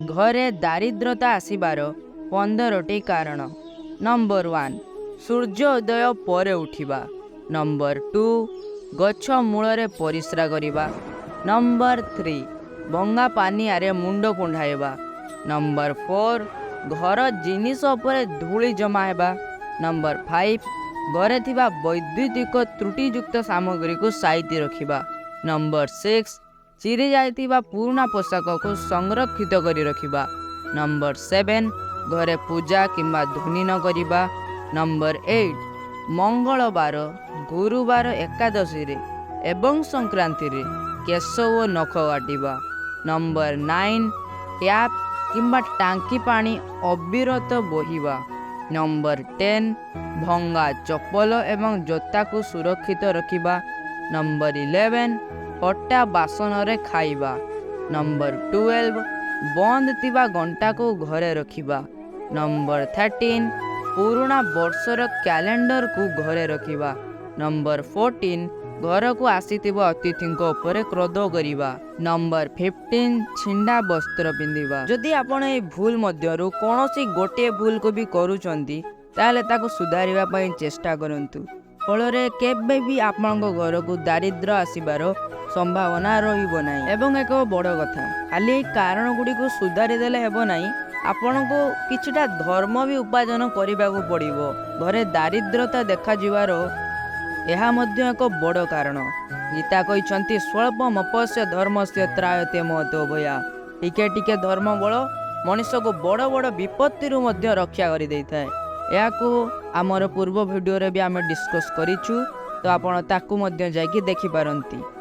ଘରେ ଦାରିଦ୍ରତା ଆସିବାର 15ଟି କାରଣ। ନମ୍ବର 1, ସୂର୍ଯ୍ୟୋଦୟ ପରେ ଉଠିବା। ନମ୍ବର 2, ଗଛ ମୂଳରେ ପରିସ୍ରା କରିବା। ନମ୍ବର 3, ଭଙ୍ଗା ପାନିଆରେ ମୁଣ୍ଡ କୁଣ୍ଡାଇବା। ନମ୍ବର 4, ଘର ଜିନିଷ ଉପରେ ଧୂଳି ଜମା ହେବା। ନମ୍ବର 5, ଘରେ ଥିବା ବୈଦ୍ୟୁତିକ ତ୍ରୁଟିଯୁକ୍ତ ସାମଗ୍ରୀକୁ ସାଇତି ରଖିବା। ନମ୍ବର 6, ଚିରି ଯାଇଥିବା ପୁରୁଣା ପୋଷାକକୁ ସଂରକ୍ଷିତ କରି ରଖିବା। ନମ୍ବର 7, ଘରେ ପୂଜା କିମ୍ବା ଧୁନି ନ କରିବା। ନମ୍ବର 8, ମଙ୍ଗଳବାର, ଗୁରୁବାର, ଏକାଦଶୀରେ ଏବଂ ସଂକ୍ରାନ୍ତିରେ କେଶ ଓ ନଖ କାଟିବା। ନମ୍ବର 9, ଟ୍ୟାପ୍ କିମ୍ବା ଟାଙ୍କି ପାଣି ଅବିରତ ବୋହିବା। ନମ୍ବର 10, ଭଙ୍ଗା ଚପଲ ଏବଂ ଜୋତାକୁ ସୁରକ୍ଷିତ ରଖିବା। ନମ୍ବର 11, ଫଟା ବାସନରେ ଖାଇବା। ନମ୍ବର 12, ବନ୍ଦ ଥିବା ଘଣ୍ଟାକୁ ଘରେ ରଖିବା। ନମ୍ବର 13, ପୁରୁଣା ବର୍ଷର କ୍ୟାଲେଣ୍ଡରକୁ ଘରେ ରଖିବା। ନମ୍ବର 14, ଘରକୁ ଆସିଥିବା ଅତିଥିଙ୍କ ଉପରେ କ୍ରୋଧ କରିବା। ନମ୍ବର 15, ଛିଣ୍ଡା ବସ୍ତ୍ର ପିନ୍ଧିବା। ଯଦି ଆପଣ ଏହି ଭୁଲ ମଧ୍ୟରୁ କୌଣସି ଗୋଟିଏ ଭୁଲକୁ ବି କରୁଛନ୍ତି, ତାହେଲେ ତାକୁ ସୁଧାରିବା ପାଇଁ ଚେଷ୍ଟା କରନ୍ତୁ। ଫଳରେ କେବେ ବି ଆପଣଙ୍କ ଘରକୁ ଦାରିଦ୍ର୍ୟ ଆସିବାର ସମ୍ଭାବନା ରହିବ ନାହିଁ। ଏବଂ ଏକ ବଡ଼ କଥା, ଖାଲି ଏହି କାରଣ ଗୁଡ଼ିକୁ ସୁଧାରି ଦେଲେ ହେବ ନାହିଁ, ଆପଣଙ୍କୁ କିଛିଟା ଧର୍ମ ବି ଉପାର୍ଜନ କରିବାକୁ ପଡ଼ିବ। ଘରେ ଦାରିଦ୍ରତା ଦେଖାଯିବାର ଏହା ମଧ୍ୟ ଏକ ବଡ଼ କାରଣ। ଗୀତା କହିଛନ୍ତି, "ସ୍ୱଳ୍ପମପ୍ୟସ୍ୟ ଧର୍ମସ୍ୟ ତ୍ରାୟତେ ମହତୋ ଭୟାତ୍"। ଟିକେ ଟିକେ ଧର୍ମ ବଳ ମଣିଷକୁ ବଡ଼ ବଡ଼ ବିପତ୍ତିରୁ ମଧ୍ୟ ରକ୍ଷା କରିଦେଇଥାଏ। ଏହାକୁ ଆମର ପୂର୍ବ ଭିଡ଼ିଓରେ ବି ଆମେ ଡିସ୍କସ୍ କରିଛୁ, ତ ଆପଣ ତାକୁ ମଧ୍ୟ ଯାଇକି ଦେଖିପାରନ୍ତି।